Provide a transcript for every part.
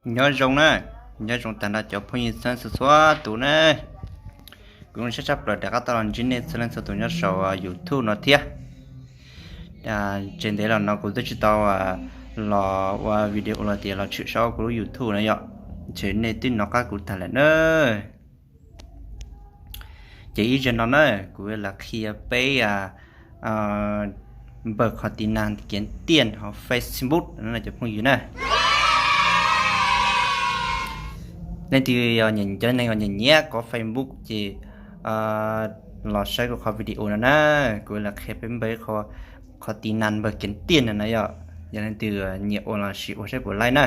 Nyob zoo na, nyob zoo tag nrho cov phooj ywg txhua txhua tus na. Kuv zoo siab tshaj plaws rov qab tau los ntsib nej txhua leej txhua tus nyob saum YouTube no thiab. Tsis ntev los no kuv twb tsis tau los ua video los tias los tshwm saum kuv lub YouTube no yom, ces nej twb nov qab kuv tag lawm na. Ces ib zaug no na, kuv los qhia peb npawb qhov tiv nas kiav tiaj hauv Facebook no cov phooj ywg na. Leej twg yog cov neeg uas nyiam nyiam kov Facebook ces los saib kuv qhov video no na, kuv los qhia peb npawb qhov tiv nas npawb kiav tiaj no na yom. Yog leej twg nyiam ua los sim ua saib puas laib na.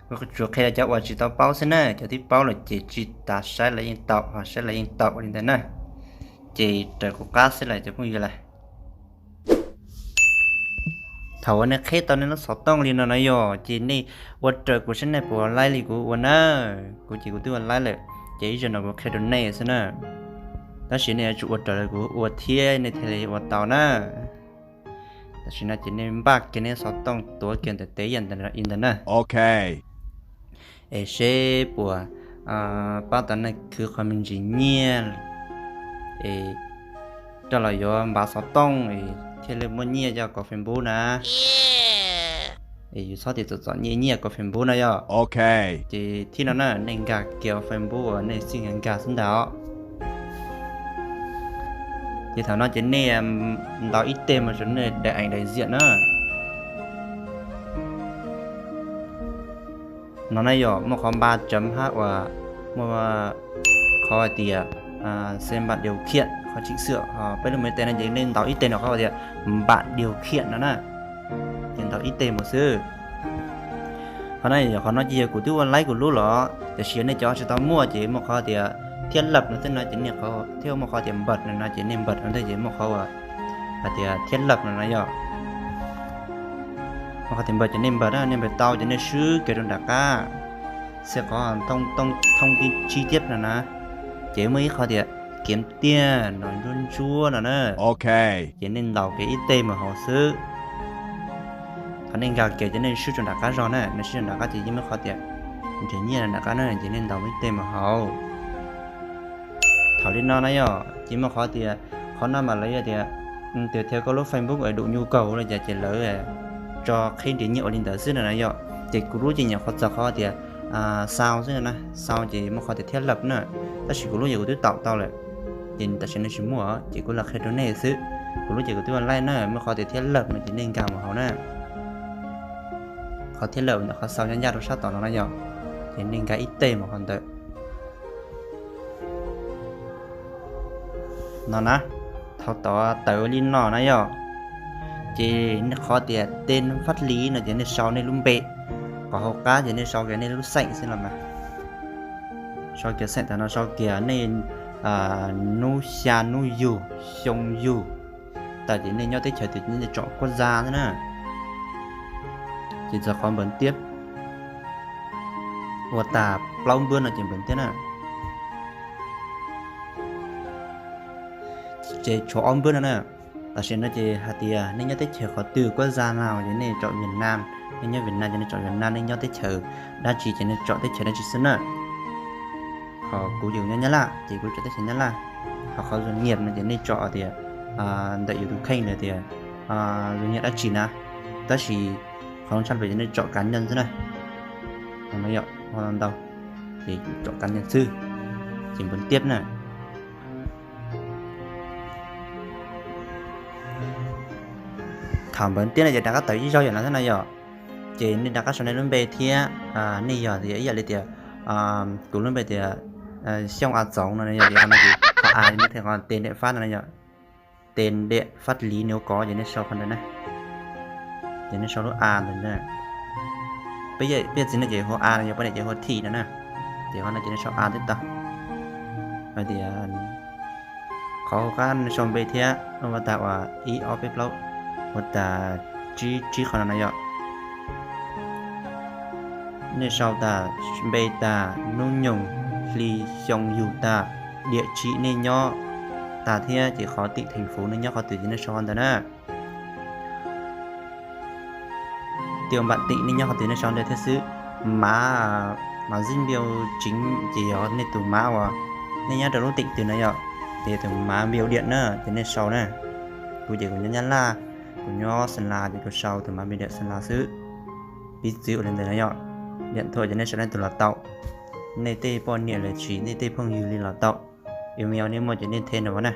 Kuv tsuas qhia rau cov uas tsis tau paub xwb na, cov twb paub lawm ces tsis tas saib los yeej tau, ho saib los yeej tau ua li ntawd na. Ces raws kuv qab xwb lawm cov phooj ywg lawm. Thaum uas nej qheb tau nej lub xov tooj li no na yom, ces nej ua raws kuv saib nej puas laib li kuv ua na. Kuv ces kuv twb ua laib lawm, ces ib zaug no kuv qhia rau nej xwb na. Tab sis nej yuav tsum ua raws li kuv ua thiab nej thiaj li ua tau na. Tam sim no ces nej npaj kiag nej xov tooj tuav kiag ntawm tes ib yam ntawd na. Es seb puas pab tau nej khwv qhov me ntsis nyiaj es coj los yuav npav xov tooj es thiaj li muaj nyiaj coj kov Facebook na. Es yus txhob tias txom txom nyem nyiaj kov Facebook na yom. Ces thib no na, nej nkag kiag Facebook uas nej xij nkag nkag xwb ntag os. Ces thaum no ces nej ntaus ib teg mus rau nej daim eem daim ziam na. No na yom, muaj qhov npa tsawv hab uas muaj qhov hais tias xe npam diu khiam qhov tsim xwm, peb lub me tes no ces nej ntaus ib teg no qhov tias npam diu khiam no na. Ces ntaus ib teg mus xwb. Qhov no, qhov no ces yog kuv twb ua laib kuv lub los, tiam sis nej cov tsis tau muaj ces muaj qhov tias thiab lawm no xwb no ces nej thiaj muaj qhov tias npam no no ces nej npam no thiab ces muaj qhov hais tias thiab lawm no no yom. Muaj qhov tias npam ces nej npam na, nej npam tau ces nej swb kiag rau nram qab, xij qhov thooj tib tsib tiab no na, ces muaj ib qhov tias kiav tiaj no ntsuab ntsuab no na. Ces nej ntaus kiag ib teg mus hauv xwb. Thaum nej nkag kiag ces nej swb rau nram qab zog na, nej swb rau nram qab ces yeej muaj qhov tias nrhiav nyiaj nram qab na, ces nej ntaus ib teg mus hauv. Thaum li no na yom, ces muaj qhov tias, qhov no mas lawv yog tias, tias thiab koj lub Facebook es dum nyuj kaug li cas ces lawv tso qhib nrhiav nyiaj ua li ntawd xwb no na yom. Ces kuv lub ces nyuam qhuav txog qhov tias xau xwb no na, xau ces muaj qhov tias thiab lawm na. Tab sis kuv lub ces kuv twb taum tau lawm, ces tam sim no tsis muaj, ces kuv los qhia rau nej xwb. Kuv lub ces kuv twb ua laib na, muaj qhov tias thiab lawm no ces nej nkag mus hauv na. Qhov thiab lawm ntawm qhov xau ncaj ncaj rau sab tom no na yom, ces nej nkag ib teg mus qhov ntawd. No na, thaum tod tawm li no na yom, ces nej qhov tias tên pháp lý no ces nej sau nej lub npe, qhov hauv qab ces nej sau kiag nej lub xeem xwb los mas. Sau kiag xeem tas no, sau kiag nej hnub xya hnub yug xyoo yug tas ces nej nyob teb chaws twg, nej tsom quốc gia xwb na. Ces txog qhov npawm tiab, ua tas plaub npuab no ces npawm tiab na. Ces tshuav ob npuab no na. Tam sim no ces hais tias nej nyob teb chaws qhov twg, quốc gia nào ces nej tsom Việt Nam, nej nyob Việt Nam ces nej tsom Việt Nam, nej nyob teb chaws dab tsi ces nej tsom teb chaws dab tsi xwb na. Ho kuv ces kuv nyob Nyab Laj ces kuv tsom teb chaws Nyab Laj. Ho qhov doanh nghiệp no ces nej tsom tias ntawm yus tus kheej lawm tias doanh nghiệp dab tsi na. Tab sis qhov zoo tshaj plaws ces nej tsom cá nhân xwb na. Ntau ces tsom cá nhân xwb, ces npawm tiab na. Thaum npawm tiab no ces rov qab tawm ib zaug yam no thiab no yom. Ces nej rov qab sau nej lub npe thiab, nej yog tias ib yam li tias kuv lub npe tias Xyooj A Txoov no, yog tias qhov no ces qhov A nej qhov tên địa pháp no yom, tên địa pháp lý nếu có ces nej sau qhov ntawd na. Ces nej sau lub A ntawd na. Peb yam txiv no ces hu A no, yog poj niam ces hu Thị no na. Ces qhov no ces nej sau A twb tau. Hais tias qhov hauv qab nej sau npe thiab, ua tas uas ib ob peb plaub, ua tas tsib tsib qhov no no yom. Nej sau tas npe tas hnub nyoog hli xyoo yug tas, địa chỉ nej nyob tas thiab ces qhov tỉnh thành phố nej nyob qhov twg ces nej sau qhov ntawd na. Ti npam tim nej nyob qhov twg nej sau ntawd thiab xwb. Mav, mav zib npiau tseev ces yog nej tus mav uas nej nyob rau lub teem twg na yom, ces tus mav npiau diam na ces nej sau na. Kuv ces kuv nyob Nyab Laj, kuv nyob Xeem Las ces kuv sau tus mav npiau diam Xeem Las xwb. Piv txwv ua li ntawd na yom, diam thuam ces nej sau nej tus los tau, nej tej poj niam los sis nej tej phooj ywg li los tau. Email nej muaj ces nej them rau na.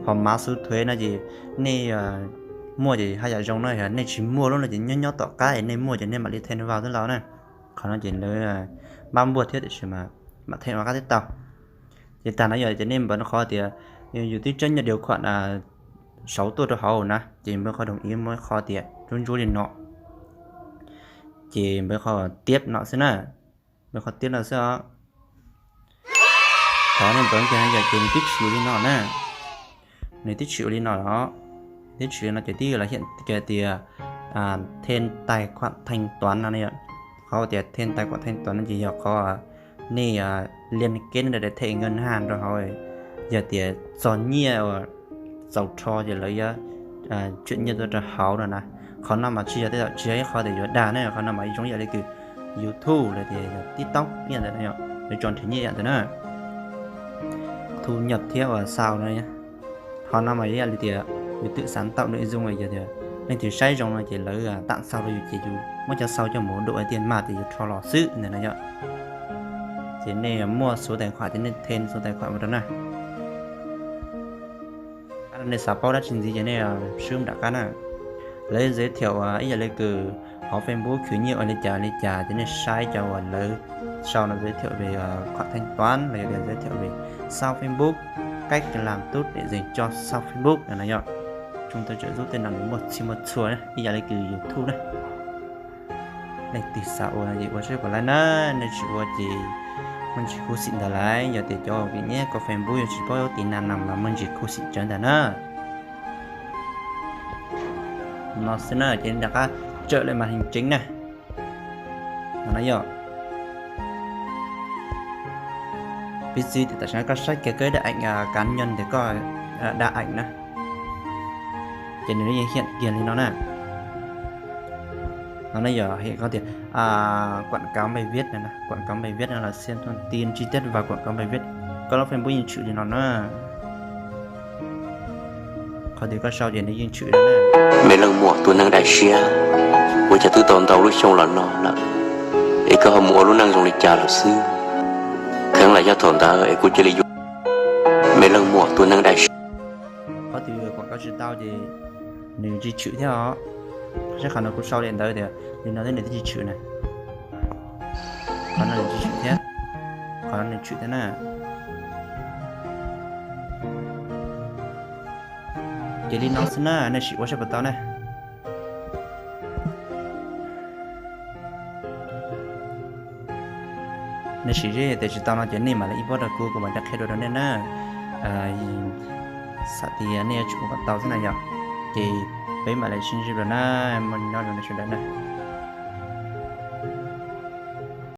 Ho mav xuv thuev no ces nej muaj ces haj yam zoo na, yog nej tsis muaj lub no ces nyob nyob tom qab es nej muaj ces nej mam li them rau xwb los na. Qhov no ces lawv pab npuaj thiab tiam sis mas mam them rov qab twb tau. Ces tag no yog ces nej npawv qhov tias yus twb tseeb nyob điều khoản sáu tuaj rau hauv na ces npawv qhov đồng ý, muaj qhov tias ntsuab ntsuab li no, ces npawv qhov tiếp no xwb na. Npawv qhov tiếp no xwb os. Thov nej npawv kiag no yom, ces nws twb tshwm li no na. Nws twb tshwm li no los, twb tshwm li no ces twb los hiển tias thêm tài khoản thanh toán no yom. Qhov tias thêm tài khoản thanh toán no ces yog qhov nej liên kết nej daim thẻ ngân hàng rau hauv, yog tias txog nyiaj uas txaus rho ces lawv yuav tshwm nyiaj tuaj rau hauv no na. Qhov no mas tsis yog tej zaum tsis yog ib qho tias yuav dag ne, qhov no mas zoo ib yam li kws YouTube los tias yog TikTok ib yam ntawd no yom, lawv tso nrhiav nyiaj ib yam ntawd na. Thu nhập thiab uas sau no, qhov no mas ib yam li tias yus twb xav tau nội dung yog tias leej twg saib zoo no ces lawv tạm sau rau yus ces yus muab cov sau coj mus dua tias mas ces yus rho los xwb ntawd no yom. Ces nej muaj số tài khoản ces nej thêm số tài khoản mus rau na. Nej xav paub dab tsi ntxiv ces nej swb nram qab na. Lawv giới thiệu ib yam li kws hauv Facebook khwv nyiaj ua li cas li cas ces nej saib cov uas lawv sau no giới thiệu về khoản thanh toán los yog giới thiệu về sau Facebook, cách làm tốt để dành cho sau Facebook no yom. Chúng tôi trợ giúp, tej no nws muaj txhij muaj txhua ib yam li kws YouTube na. Leej twg xav ua no ces ua saib puas laib na, nej tsis ua ces muaj ntsis khuv xim ntawd lawm. Yog tias cov uas vim nyiaj kov Facebook yog tsis paub tiv na no mas muaj ntsis khuv xim tsawv ntawd na. No xwb na ces rov qab tsawm lawm mas heev tseeb na. No yog piv txwv tias tam sim no koj saib kiag koj ib daim ảnh cá nhân tias koj đăng ảnh na, ces nws yeej hiển kiag li no na. No yog hais tias quảng cáo bài viết no, quảng cáo bài viết no là xem thông tin chi tiết và quảng cáo bài viết, koj lub Facebook yeej tshwm li no na. Qhov twg koj sau ces nws yeej tshwm li na. Me leej muam tus neeg daim siab, ua cas twb tau ntau lub xyoo los no lawm, es koj ho mus ua lub neej zoo li cas lawm xwb? Kheev lam yog thaum ntawd es kuv cia li yuav me leej muam tus neeg daim siab. Qhov twg quảng cáo tsis tau ces nws tsis tshwm thiab os. Saib qhov no kuv sau li ntawd tias li no thiab nws twb tsis tshwm na. Qhov no nws tsis tshwm thiab, qhov no nws tshwm thiab na. Ces li no xwb na, nej sim ua saib puas tau na. Nej sim zeb tias tsis tau no ces nej mam li inbox rau kuv, kuv mam li qhia dua rau nej na. Xam tias nej yuav tsum ua kom tau xwb na yom. Ces peb mam li sib ntsib dua na, muaj nyob zoo nej sawv daws na.